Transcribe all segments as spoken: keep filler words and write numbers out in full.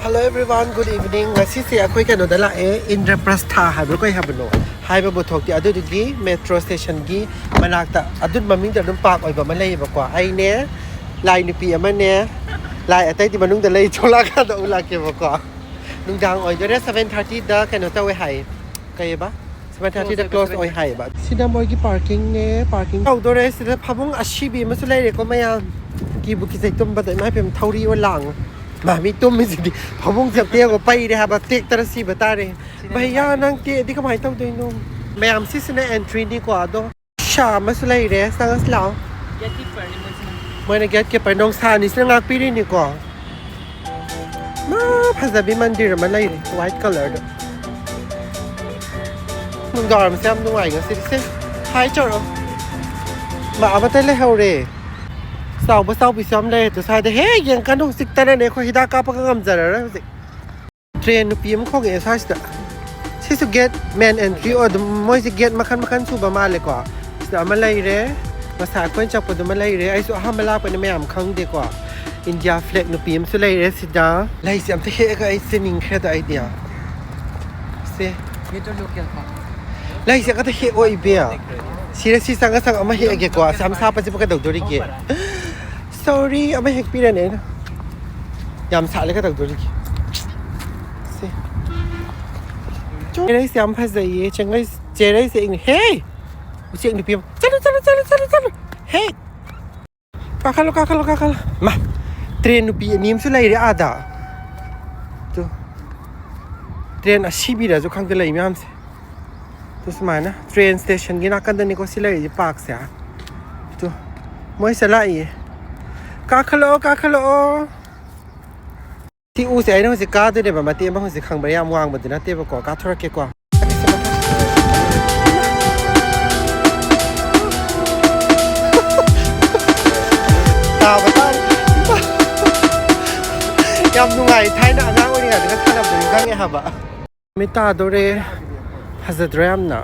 Hello everyone, good evening. ꯉꯁꯤꯁꯦ ꯑꯩꯈꯣꯏ ꯀꯩꯅꯣꯗ ꯂꯥꯛꯑꯦ, ꯏꯟꯗ꯭ꯔꯄ꯭ꯔꯁꯊꯥ ꯍꯥꯏꯕ꯭ꯔꯥ ꯀꯩ ꯍꯥꯏꯕꯅꯣ, ꯍꯥꯏꯕꯕꯨ ꯊꯣꯛꯇꯦ꯫ ꯑꯗꯨꯗꯨꯒꯤ ꯃꯦꯇ꯭ꯔꯣ ꯁ꯭ꯇꯦꯁꯟꯒꯤ ꯃꯅꯥꯛꯇ ꯑꯗꯨ ꯃꯃꯤꯡꯗ ꯑꯗꯨꯝ ꯄꯥꯔꯛ ꯑꯣꯏꯕ ꯑꯃ ꯂꯩꯌꯦꯕꯀꯣ꯫ ꯑꯩꯅꯦ, ꯂꯥꯏ ꯅꯨꯄꯤ ꯑꯃꯅꯦ, ꯂꯥꯏ ꯑꯇꯩꯗꯤ ꯃꯅꯨꯡꯗ ꯂꯩ, ꯊꯣꯛꯂꯛꯑꯀꯥꯟꯗ ꯎꯠꯂꯛꯀꯦꯕꯀꯣ꯫ ꯅꯨꯡꯗꯥꯡ ꯑꯣꯏꯗꯣꯏꯔꯦ, ꯁꯚꯦꯟ ꯊꯥꯔꯇꯤꯗ ꯀꯩꯅꯣ ꯇꯧꯋꯦ ꯍꯥꯏ꯫ ꯀꯩꯑꯕ? ꯁꯚꯦꯟ ꯊꯥꯔꯇꯤꯗ ꯀ꯭ꯂꯣꯁ ꯑꯣꯏ ꯍꯥꯏꯌꯦꯕ꯫ ꯁꯤꯗ ꯃꯣꯏꯒꯤ ꯄꯥꯔꯀꯤꯡꯅꯦ, ꯄꯥꯔꯀꯤꯡ ꯇꯧꯗꯣꯔꯦ꯫ ꯁꯤꯗ ꯐꯃꯨꯡ ꯑꯁꯤꯕꯤ ꯑꯃꯁꯨ ꯂꯩꯔꯦꯀꯣ ꯃꯌꯥꯝ꯫ ꯀꯤꯕꯨ ꯀꯤꯖꯩ ꯇꯨꯝꯕꯗ, ꯏꯃꯥ ꯏꯕꯦꯝ, ꯊꯧꯔꯤ ꯑꯣ ꯂꯥꯡꯉꯣ꯫ ꯃꯥ ꯃꯤ ꯇꯨꯝꯃꯤꯁꯤꯗꯤ ꯐꯃꯨꯡꯁꯦ ꯑꯝꯇ ꯌꯦꯡꯉꯣ, ꯄꯩꯔꯦ ꯍꯥꯏꯕ, ꯇꯦꯛꯇꯅ ꯁꯤꯕ ꯇꯥꯔꯦ꯫ ꯁꯤꯅ ꯚꯩꯌꯥ, ꯅꯨꯡꯉꯥꯏꯕꯅꯦ꯫ ꯅꯪ ꯇꯦꯛꯑꯗꯤ ꯀꯃꯥꯏꯅ ꯇꯧꯗꯣꯏꯅꯣ? ꯃꯌꯥꯝ, ꯁꯤꯁꯤꯅ ꯑꯦꯟꯇ꯭ꯔꯤꯅꯤꯀꯣ꯫ ꯑꯗꯣ ꯁꯥ ꯑꯃꯁꯨ ꯂꯩꯔꯦ, ꯆꯪꯉꯁꯤ ꯂꯥꯛꯑꯣ꯫ ꯒꯦꯠꯀꯤꯄꯔꯅꯤ ꯃꯣꯏꯁꯤꯅ꯫ ꯃꯣꯏꯅ ꯒꯦꯠꯀꯤꯄꯔ, ꯅꯣꯡꯁꯥ ꯑꯅꯤꯁꯤꯅ ꯉꯥꯛꯄꯤꯔꯤꯅꯤꯀꯣ꯫ ꯃꯥ, ꯐꯖꯕꯤ ꯃꯟꯗꯤꯔ ꯑꯃ ꯂꯩꯔꯦ, ꯋꯥꯏꯠ ꯀꯂꯔꯗ꯫ ꯅꯨꯡꯗꯥꯡꯋꯥꯏꯔꯝꯁꯦ ꯌꯥꯝ ꯅꯨꯡꯉꯥꯏ ꯉꯁꯤꯗꯤ꯫ ꯁꯦ, ꯍꯥꯏ ꯆꯧꯔꯣ꯫ ꯃꯥ, ꯑꯃꯠꯇ ꯂꯩꯍꯧꯔꯦ꯫ ꯆꯥꯎꯕ ꯆꯥꯎꯕꯤꯁꯨ ꯌꯥꯝ ꯂꯩꯔꯦ꯫ ꯑꯗꯣ ꯁ꯭ꯋꯥꯏꯗ ꯍꯦꯛ ꯌꯦꯡꯀꯅꯨ, ꯆꯤꯛꯇꯅꯅꯦ ꯑꯩꯈꯣꯏ ꯍꯤꯗꯥꯛ ꯀꯥꯞꯄꯒ ꯉꯝꯖꯔꯔꯣꯏ ꯍꯧꯖꯤꯛ꯫ ꯇ꯭ꯔꯦꯟ ꯅꯨꯄꯤ ꯑꯃ ꯈꯣꯡꯉꯛꯑꯦ ꯁ꯭ꯋꯥꯏꯁꯤꯗ꯫ ꯁꯤꯁꯨ ꯒꯦꯠ, ꯃꯦꯟ ꯑꯦꯟꯇ꯭ꯔꯤ ꯑꯣ-, ꯑꯗꯨꯝ ꯃꯣꯏꯁꯦ ꯒꯦꯠ ꯃꯈꯜ ꯃꯈꯜ ꯁꯨꯕ ꯃꯥꯜꯂꯦꯀꯣ꯫ ꯁꯤꯗ ꯑꯃ ꯂꯩꯔꯦ, ꯉꯁꯥꯏ ꯑꯩꯈꯣꯏꯅ ꯆꯠꯄꯗꯨꯃ ꯂꯩꯔꯦ꯫ ꯑꯩꯁꯨ ꯑꯍꯥꯟꯕ ꯂꯥꯛꯄꯅꯤ, ꯃꯌꯥꯝ ꯈꯪꯗꯦꯀꯣ꯫ ꯏꯟꯗꯤꯌꯥ ꯐ꯭ꯂꯦꯒ ꯅꯨꯄꯤ ꯑꯃꯁꯨ ꯂꯩꯔꯦ ꯁꯤꯗ꯫ ꯂꯩꯁꯦ ꯑꯝꯇ ꯍꯦꯛꯑꯒ ꯑꯩ ꯆꯦꯟꯅꯤꯡꯈ꯭ꯔꯦꯗ ꯑꯩꯗꯤ꯫ ꯁꯦ꯫ ꯃꯦꯇ꯭ꯔꯣ ꯂꯣꯀꯦꯜ ꯀꯣ꯫ ꯂꯩꯁꯦ ꯑꯝꯇ ꯍꯦꯛꯑꯣ ꯏꯕꯦꯝ꯫ ꯁꯤꯗ ꯁꯤ ꯆꯪꯉ ꯆꯪꯉ ꯑꯃ ꯍꯦꯛꯑꯒꯦꯀꯣ꯫ ꯑꯁ, ꯌꯥꯝ ꯁꯥꯠꯄꯁꯤꯕꯨ ꯀꯩꯗꯧꯗꯣꯔꯤꯒꯦ? ꯁꯣꯔꯤ, ꯑꯃ ꯍꯦꯛꯄꯤꯔꯅꯤ ꯑꯩꯅ꯫ ꯌꯥꯝ ꯁꯥꯠꯂꯦ, ꯀꯩꯗꯧꯗꯣꯔꯤꯒꯦ? ꯁꯦ꯫ ꯆꯦꯔꯩꯁꯦ ꯌꯥꯝ ꯐꯖꯩꯌꯦ꯫ ꯆꯦꯡꯒꯩ-, ꯆꯦꯔꯩꯁꯦ ꯏꯪ-, ꯍꯦ! ꯎꯆꯦꯛ ꯅꯨꯄꯤ ꯑꯃ꯫ ꯆꯠꯂꯨ, ꯆꯠꯂꯨ, ꯆꯠꯂꯨ, ꯆꯠꯂꯨ, ꯆꯠꯂꯨ꯫ ꯍꯦ! ꯀꯥꯈꯠꯂꯣ, ꯀꯥꯈꯠꯂꯣ, ꯀꯥꯈꯠꯂꯣ꯫ ꯃꯥ, ꯇ꯭ꯔꯦꯟ ꯅꯨꯄꯤ ꯑꯅꯤ ꯑꯃꯁꯨ ꯂꯩꯔꯦ ꯑꯥꯗ꯫ ꯇꯨ꯫ ꯇ꯭ꯔꯦꯟ ꯑꯁꯤꯕꯤꯔꯁꯨ ꯈꯪꯗꯦ ꯂꯩ ꯃꯌꯥꯝꯁꯦ꯫ ꯇꯨ ꯁꯨꯃꯥꯏꯅ ꯇ꯭ꯔꯦꯟ ꯁ꯭ꯇꯦꯁꯟꯒꯤ ꯅꯥꯀꯟꯗꯅꯤꯀꯣ ꯁꯤ ꯂꯩꯔꯤꯁꯦ, ꯄꯥꯔꯛꯁꯦ꯫ ꯇꯨ꯫ ꯃꯣꯏꯁꯦ ꯂꯥꯛꯏꯌꯦ꯫ ꯀꯥꯈꯠꯂꯛꯑꯣ, ꯀꯥꯈꯠꯂꯛꯑꯣ꯫ ꯁꯤ ꯎꯁꯦ ꯑꯩꯅ ꯍꯧꯖꯤꯛ ꯀꯥꯗꯣꯏꯅꯦꯕ, ꯃꯇꯦꯛ ꯑꯃ ꯍꯧꯖꯤꯛ ꯈꯪꯕ꯭ꯔꯥ? ꯌꯥꯝ ꯋꯥꯡꯕꯗꯤ ꯅꯠꯇꯦꯕꯀꯣ, ꯀꯥꯊꯣꯔꯛꯀꯦꯀꯣ꯫ ꯇꯥꯕ ꯇꯥꯔꯦ꯫ ꯌꯥꯝ ꯅꯨꯡꯉꯥꯏ, ꯊꯥꯏꯅ ꯑꯉꯥꯡ ꯑꯣꯏꯔꯤꯉꯩꯗꯒ ꯁꯥꯟꯅꯕꯗꯣ ꯅꯤꯡꯁꯤꯡꯉꯦ ꯍꯥꯏꯕ꯫ ꯅꯨꯃꯤꯠ ꯇꯥꯗꯣꯔꯦ꯫ ꯐꯖꯗ꯭ꯔꯥ ꯌꯥꯝꯅ?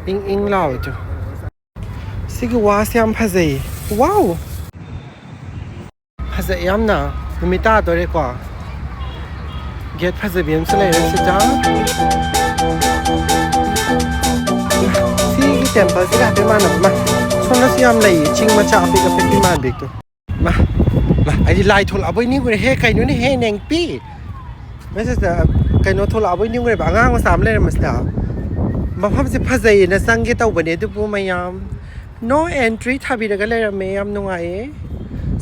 ꯏꯪ ꯏꯪ ꯂꯥꯎꯋꯦ ꯇꯨ꯫ ꯁꯤꯒꯤ ꯋꯥꯁꯦ ꯌꯥꯝ ꯐꯖꯩꯌꯦ꯫ ꯋꯥꯎ! ꯐꯖꯩ ꯌꯥꯝꯅ꯫ ꯅꯨꯃꯤꯠ ꯇꯥꯗꯣꯔꯦꯀꯣ꯫ ꯒꯦꯠ ꯐꯖꯕꯤ ꯑꯃꯁꯨ ꯂꯩꯔꯦ ꯁꯤꯗ꯫ ꯁꯤꯒꯤ ꯇꯦꯝꯄꯜꯁꯤꯒ ꯍꯥꯏꯐꯦꯠ ꯃꯥꯟꯅꯕ ꯃꯥ꯫ ꯁꯣꯝꯗꯁꯨ ꯌꯥꯝ ꯂꯩꯌꯦ, ꯆꯤꯡ ꯃꯆꯥ ꯑꯄꯤꯛ ꯑꯄꯤꯛꯄꯤ ꯃꯥꯟꯕꯤꯗꯣ꯫ ꯃꯥ, ꯃꯥ, ꯑꯩꯗꯤ ꯂꯥꯏ ꯊꯣꯛꯂꯛꯑꯕꯣꯏ ꯅꯤꯡꯉꯨꯔꯦ꯫ ꯍꯦ, ꯀꯩꯅꯣꯅꯦ ꯍꯦ, ꯅꯦꯡꯄꯤ? ꯃꯦꯁꯦꯖꯇ ꯀꯩꯅꯣ ꯊꯣꯛꯂꯛꯑꯕꯣꯏ ꯅꯤꯡꯉꯨꯔꯦꯕ, ꯑꯉꯥꯡ ꯃꯆꯥ ꯑꯃ ꯂꯩꯔꯝꯕꯁꯤꯗ꯫ ꯃꯐꯝꯁꯦ ꯐꯖꯩꯌꯦꯅ ꯆꯪꯒꯦ ꯇꯧꯕꯅꯦ, ꯑꯗꯨꯕꯨ ꯃꯌꯥꯝ "No entry" ꯊꯥꯕꯤꯔꯒ ꯂꯩꯔꯝꯃꯦ꯫ ꯌꯥꯝ ꯅꯨꯡꯉꯥꯏꯌꯦ꯫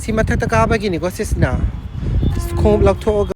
ꯁꯤ ꯃꯊꯛꯇ ꯀꯥꯕꯒꯤꯅꯤꯀꯣ ꯁꯤꯁꯤꯅ꯫ ꯈꯣꯡꯎꯞ ꯂꯧꯊꯣꯛꯑꯒ